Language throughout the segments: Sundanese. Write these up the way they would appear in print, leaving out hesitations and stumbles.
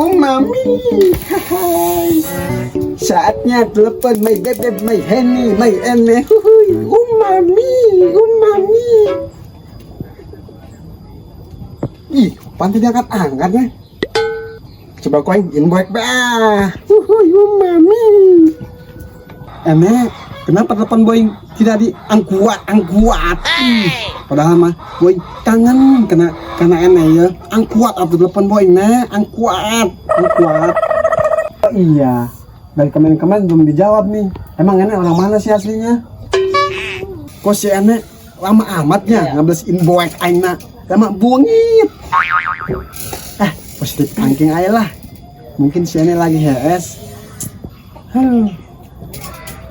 Umami. Hai. Saatnya telepon my bebeb, my honey, my ene. Huhuy. Umami, umami. Ih, pantai diangkat angkatnya. Coba kau inbox bah. Huhuy, umami. Ene, kenapa telepon boy tidak diangkuat, angkuat? Ih, padahal mah boy kangen kena kena ene ya. Angkuat atau telepon boy nah, angkuat, angkuat. Oh, iya, dari kemarin-kemarin belum dijawab nih. Emang ene orang mana sih aslinya? Kok si ene lama amatnya ngabes inbox aing na. Lama bungit. Ah, positif thinking aja lah. Mungkin si ene lagi HS. Aduh.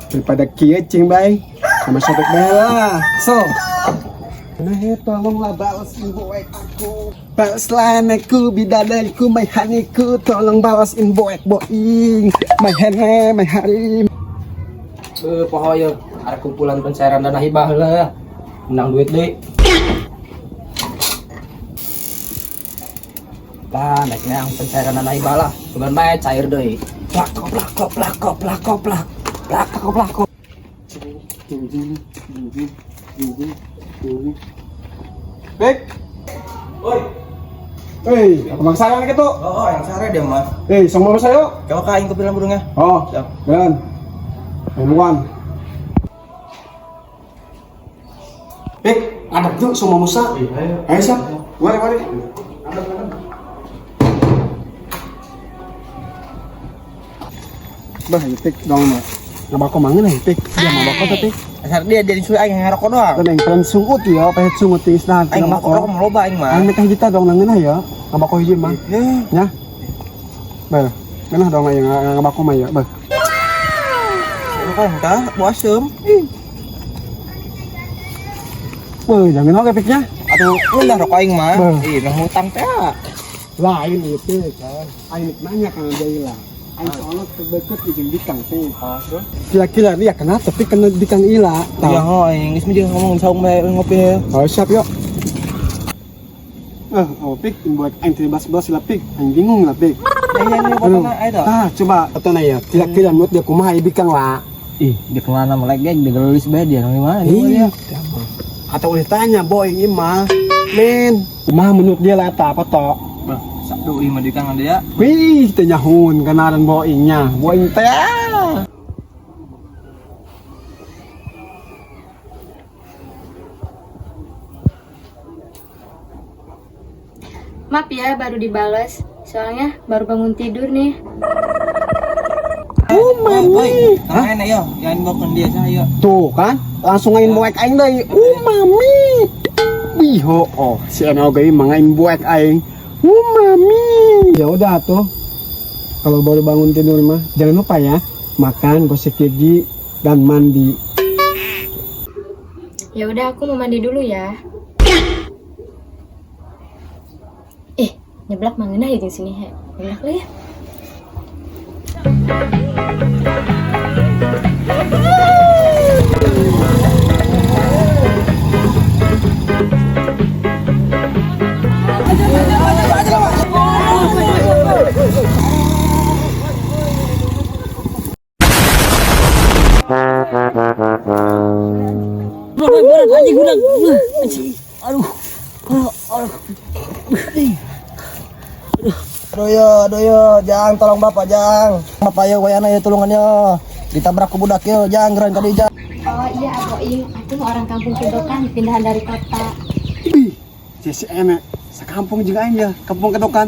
Daripada kieu cing bae sama sobek bae lah. So. Nah, tolonglah balas invoice aku. Balaslah anakku, bidadariku, my honeyku. Tolong balas invoice boing. My honey, my harim. Eh, pokoknya ada kumpulan pencairan dana hibah lah. Menang duit deh. Lah, naiknya yang pencairan dana hibah lah. Cuman bae cair deh. Plak plak plak plak plak plak plak plak. Bek. Oi. Hei, aku bangsa kan gitu. Oh, yang sare dia mas. Hei, song mau saya. Kau kain ke bilang burungnya. Oh, Siap. Dan. Duluan. Bek, ngadep tuh sama Musa. Iya, Ayo, siap. Mari, mari. Ngadep, ngadep. Bah, pik dong mah. Ngabako mangan eh, pik. Dia mabako tapi. Asal dia jadi suwe aing ngerokok doang. Dan yang keren sungut ya, pengen sungut tinggi nah, Aing mah rokok mah loba aing mah. Aing teh kita dong nangeun ya. Ngabako hiji mah. Eh, Ya. Bah, ngeunah dong aya ngabako mah ya, bah. rokok yang tah, bu asem. Ih, Wah, jangan oke piknya. atuh ngeunah rokok aing mah. Bah. Ih, nah hutang teh. Lain itu kan. Aing nanya kana deui lah. Aing soalnya terdeket jeung bikang teh. Ah, terus? Kira-kira dia kenapa tapi kena bikang ila. Iya, ho, aing geus mah ngomong saung bae ngopi. Oh, siap yuk. Eh, oh pik, buat aing teh balas-balas lah pik. Aing bingung lah pik. Eh, yang ini Aduh. potong aing tah. Ah, coba atau ya. Kira-kira menurut dia kumaha ieu bikang lah. Ih, dia kemana melek geng, dia gelis bae dia nang mana? Iya. Atau boleh tanya boy ini mah. Men, kumaha menurut dia lah eta apa toh? Bah, sadu ieu mah di kang dia. Wih, teh nyahun kanaran boingnya. Boing teh. Maaf ya baru dibales, soalnya baru bangun tidur nih. Oh, mami. Hah? Enak yo, yang gokon dia saya. Tuh kan, langsung ngain buek aing deui. Mami. Wih, ho, oh, si Eno ge mah ngain buek aing. Mami. Ya udah tuh. Kalau baru bangun tidur mah jangan lupa ya, makan, gosok gigi dan mandi. Ya udah aku mau mandi dulu ya. Eh, nyeblak mangeunah ya di sini he. Nyeblak lah ya. Berat anjing udah. Aduh. Aduh. Aduh yo, aduh yo, jang tolong bapak jang. Bapak yo wayana yo tulungan yo. Ditabrak ku budak yo, jang geran kali jang. Oh iya, Aboing, aku mah orang kampung Kedokan, pindahan dari kota. Wih, si Eno sekampung juga aing ya, kampung Kedokan.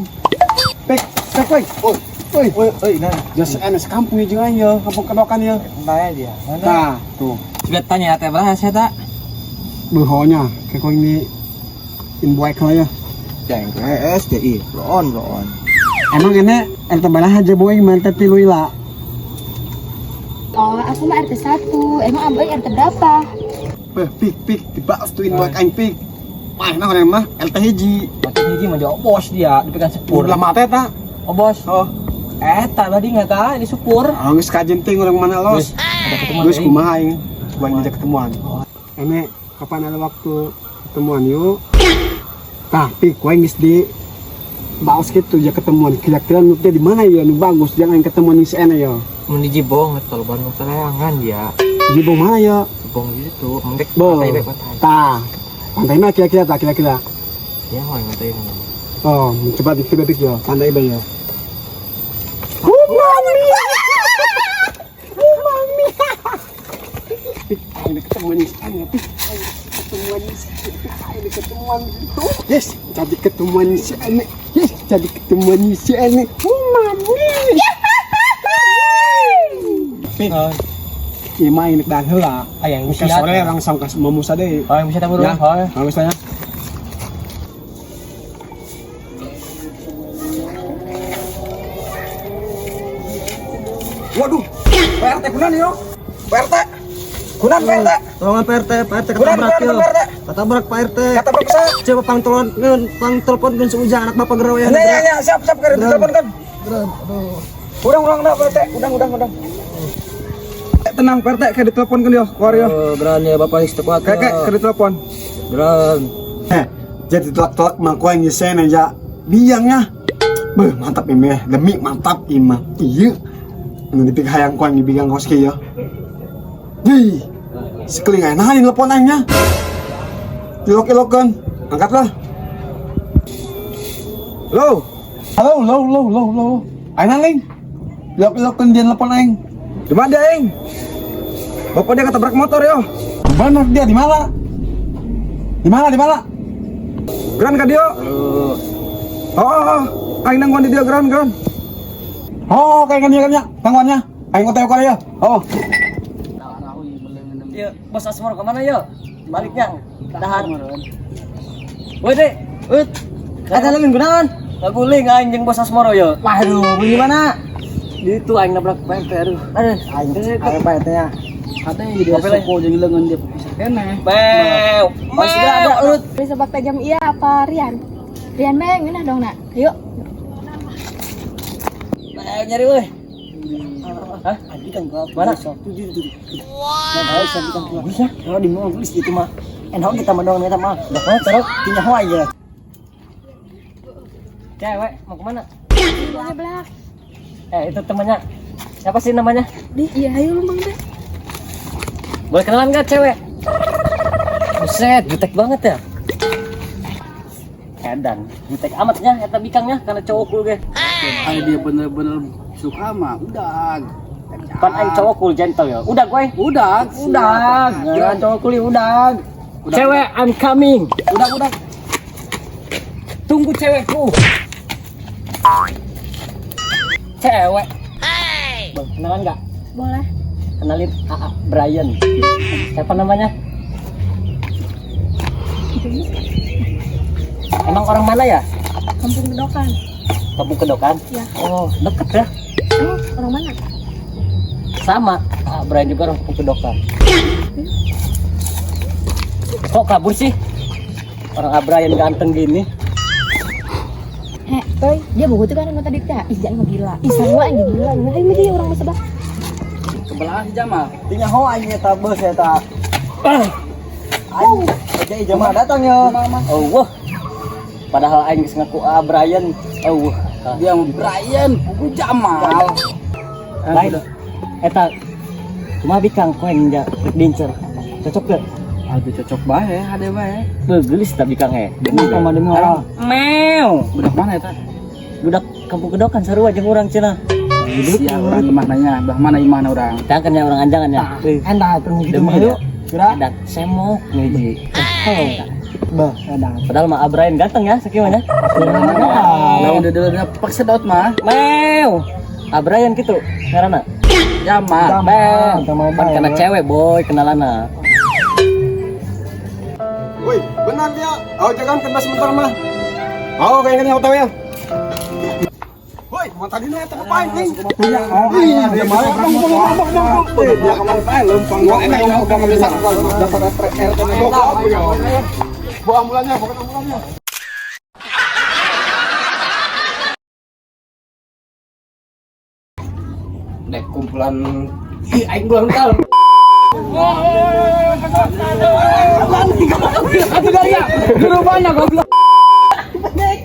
Pek, pek, woi. Oi, oi. Oi, oi, nah. Ya si Eno sekampung juga aing ya, kampung Kedokan ya. Entah dia. Mana? Nah, tuh. Sudah tanya teh belah saya tak. Behonya, kayak kau ini inbox lah ya. Jang PS DI, bloon bloon. Emang ini RT balah aja boy, main RT tilu ila. Oh, aku mah RT 1. Emang Aboing RT berapa? Beh, pik pik dibahas tuh inbox aing pik. Wah, nah orang mah RT hiji. Macam hiji mah dia bos dia, dipegang sepur. Udah mata eta. Oh bos. Oh, Eh, tak tadi nggak tahu ini syukur. ah geus kajen ting orang mana los. Ada ketemuan. Geus kumaha aing? Coba ngajak ketemuan. Ini kapan ada waktu ketemuan yuk? Tah, pik, kowe geus di Baos gitu ya ketemuan. Kira-kira nu teh di mana ya nu bagus jangan ketemuan si Ene ya. Mun di Jibong atau Bandung Saleangan ya. Jibong mana ya? Jibong gitu. Mendek Bo. pantai baik pantai. Tah. Pantai mana kira-kira tah kira-kira? Ya, mau pantai mana? Oh, coba dipikir ya, pantai ba ya. Oh, mami. Oh, mami. Ayo ketemuan si Ene. Ketemuan si Ene, ketemuan gitu. Yes, jadi ketemuan si Ene. Yes, jadi ketemuan si Ene. Oh, mami. Pik. Ieu mah ini dan heula. Ayang Ke sore langsung ke Mamusa deh. Oh, yang bisa tamu Ya, misalnya. Waduh, Pak RT kunan yo. Pak RT. Kunan Pak RT. Tolongan Pak RT, Pak RT Kunan, ketabrak kunan, yo. Pak RT. Ketabrak Pak RT. Ketabrak saya. Coba pang telepon, pang telepon kan seujang anak bapak gerawayan. Ya, ya, ya, siap, siap, keren telepon kan. Udang, udang, udang, Pak RT. Udang, udang, udang. Tenang Pak RT, kayak ditelepon kan yo, keluar yo. Geran ya bapak istri kuat. Kayak kayak ditelepon. Geran. Jadi telak-telak mangkuan nyesen aja. Biangnya. Beuh, mantap ini demi mantap ini mah. Iya. Anu dipik hayang kuan dibigang kos kieu ya. Di. Sekeling aya nah telepon aingnya. Ilok-ilokeun. Angkatlah. Lo, Halo, lo, lo, lo, lo. Aing ling. Ilok-ilokeun dia telepon aing. di mana dia, Ing? Bapak dia ketabrak motor yo. Bener dia di mana? Di mana? Di mana? Geran ka dia. Oh, oh, oh. Aing nangguan di dia geran, geran. Oh, kayak gini kan ya, tangguannya. Aing otw kali ya. Oh. Yuk, bos Asmor kemana yuk? Baliknya. Tahan. Woi dek, ut. Kata lagi gunakan. Ngaguling aing jeung bos Asmoro yo. Waduh, gimana? Di itu aing nabrak Pak RT aduh. Aduh, aing Pak RT nya. Katanya jadi soko jeung leungeun dia bisa keneh. Mew. Oh, sudah ada urut. Beli sebab tajam iya apa Rian? Rian beng, ngeunah dong nak. Yuk. Mew nyari woi. Hah? Adi kan gua. Mana? Wow. Bisa. Kalau di mall geus itu mah. Enak kita mah doang eta mah. Udah mana taruh? Tinya hoa aja. Cewek mau kemana? Nyeblak. Itu temannya. Siapa sih namanya? Di, iya ayo lumbang deh. Boleh kenalan gak cewek? Buset, jutek banget ya. Edan, jutek amatnya eta bikangnya karena cowok cool ge. Ayo dia bener-bener suka mah udah. Pan aing cowok cool gentle ya. Udah gue. Udah, Udah. Jangan cowok kuli udah. Cewek, I'm coming. Udah, udah. Tunggu cewekku. Cewek. Bang, kenalan gak? Boleh. Kenalin AA Brian. Siapa namanya? Emang orang mana ya? Kampung Kedokan. Kampung Kedokan? Iya. Oh, deket ya? Emang orang mana? Sama. AA Brian juga orang Kampung Kedokan. Kok kabur sih? Orang AA Brian ganteng gini. Heh, Toy, dia bogo tuh kan anggota tadi teh. Ih, jangan gila. Ih, sarua anjing gila. Ayo mah orang mah sebelah. Kebelah si Jamal. Tinya hoa aing eta bos eta. Aing aja jamaah datang yo. Oh, wah. Padahal aing geus ngaku AA Brian. Oh, wah. Dia mau Brian, buku Jamal. Lain. Eta kumaha bikang koeng ja rek dincer. Cocok teu? Aduh cocok bae, hade bae. Beuh, geulis tah bikang he. Kenapa mah demi orang? Meow. Budak mana eta? Budak kampung Kedokan sarua jeung urang cenah. Sia orang imah nanya, bah mana imahna urang? Tah kan orang anjangan ya. Enak tuh gitu Demi mah yuk. ya. Edan semok ngiji. Bah, edan. Padahal mah Abrain ganteng ya sakieu mah nya. Lawan deuleuh pak sedot mah. Meow. Abrayan gitu ngaranna. Jamal. Meow. Jamal, Pan karena cewek boy kenalanna. Woi, benar dia. Oh, jangan kena sebentar mah. Oh, kayak gini OTW ya. Woi, mau tadi nih eta ngapain nih? Oh, Ih, dia malah bang bang bang bang bang. Dia kemana saya lempang. Gua enak udah nggak bisa. Dapat RT ya. Bawa ambulannya, bawa ambulannya. Dek kumpulan ih aing belum tahu.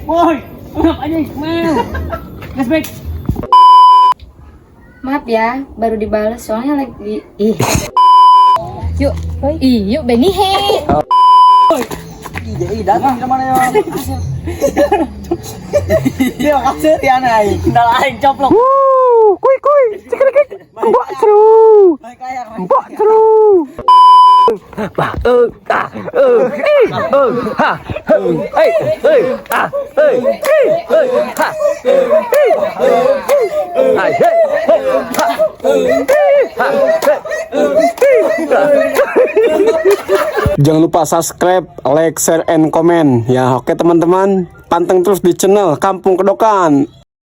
Woi. Maaf anjing, mel. Gas back. Maaf ya, baru dibales soalnya lagi ih. Yuk, ih, yuk Benny he. Ih, datang ke mana ya? Dia kasih ya aing. Sendal aing coplok. Kuy kuy, cekrik, mbak seru, mbak seru. Bah, eh, ah, eh, eh, eh, ha, eh, eh, ah, eh, eh, eh, ha, eh, eh, ah, eh, eh, ha, eh, ha, eh, Jangan lupa subscribe, like, share, and comment. Ya, oke teman-teman. Panteng terus di channel Kampung Kedokan.